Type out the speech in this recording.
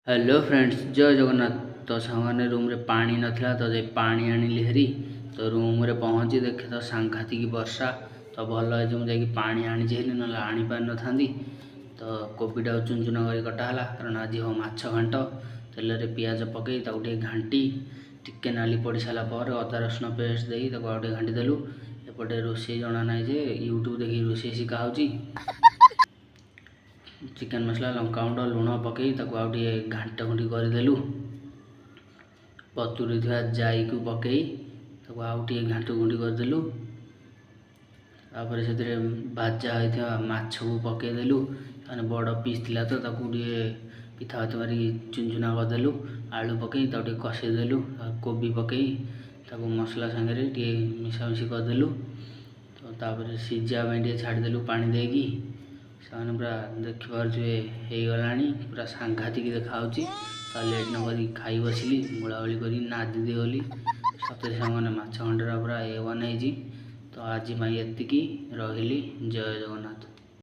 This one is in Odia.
ହ୍ୟାଲୋ ଫ୍ରେଣ୍ଡସ୍, ଜୟ ଜଗନ୍ନାଥ। ତ ସାଙ୍ଗମାନେ, ରୁମ୍ରେ ପାଣି ନଥିଲା ତ ଯାଇ ପାଣି ଆଣିଲି ହେରି। ତ ରୁମ୍ରେ ପହଞ୍ଚି ଦେଖେ ତ ସାଂଘାତିକ ବର୍ଷା। ତ ଭଲ ହେଇଛି ମୁଁ ଯାଇକି ପାଣି ଆଣିଛି ହେରି, ନହେଲେ ଆଣିପାରିନଥାନ୍ତି। ତ କୋବିଟାକୁ ଚୁନ ଚୁନ କରି କଟା ହେଲା, କାରଣ ଆଜି ହେବ ମାଛ ଘାଣ୍ଟ। ତେଲରେ ପିଆଜ ପକାଇ ତାକୁ ଟିକେ ଘାଣ୍ଟି ଟିକେ ନାଲି ପଡ଼ି ସାରିଲା ପରେ ଅଦା ରସୁଣ ପେଷ୍ଟ ଦେଇ ତାକୁ ଆଉ ଟିକେ ଘାଣ୍ଟି ଦେଲୁ। ଏପଟେ ରୋଷେଇ ଜଣା ନାହିଁ ଯେ ୟୁଟ୍ୟୁବ୍ ଦେଖିକି ରୋଷେଇ ଶିଖା ହେଉଛି। ଚିକେନ୍ ମସଲା, ଲଙ୍କାଗୁଣ୍ଡ, ଲୁଣ ପକାଇ ତାକୁ ଆଉ ଟିକେ ଘାଣ୍ଟ ଘୁଣ୍ଟି କରିଦେଲୁ। ବତୁରି ଥିବା ଜାଇକୁ ପକାଇ ତାକୁ ଆଉ ଟିକେ ଘାଣ୍ଟ ଘୁଣ୍ଟି କରିଦେଲୁ। ତାପରେ ସେଥିରେ ଭାଜା ହୋଇଥିବା ମାଛକୁ ପକାଇଦେଲୁ। ମାନେ ବଡ଼ ପିସ୍ ଥିଲା ତ ତାକୁ ଟିକେ ପିଥା ଭାତ ମାରିକି ଚୁନଚୁନା କରିଦେଲୁ। ଆଳୁ ପକାଇ ତାକୁ ଟିକେ କଷେଇଦେଲୁ। କୋବି ପକାଇ ତାକୁ ମସଲା ସାଙ୍ଗରେ ଟିକେ ମିଶାମିଶି କରିଦେଲୁ। ତ ତାପରେ ସିଝିବା ପାଇଁ ଟିକେ ଛାଡ଼ିଦେଲୁ ପାଣି ଦେଇକି। ସେମାନେ ପୁରା ଦେଖିପାରୁଥିବେ, ହେଇଗଲାଣି, ପୁରା ସାଂଘାତିକ ଦେଖାହେଉଛି। ତ ଲେଟ୍ ନ କରିକି ଖାଇ ବସିଲି, ଗୋଳାଗୋଳି କରି ନାଦି ଦେଇଗଲି। ସତରେ ସାଙ୍ଗମାନେ, ମାଛ ଘାଣ୍ଟଟା ପୁରା ଏ ୱାନ୍ ହେଇଛି। ତ ଆଜି ପାଇଁ ଏତିକି ରହିଲି। ଜୟ ଜଗନ୍ନାଥ।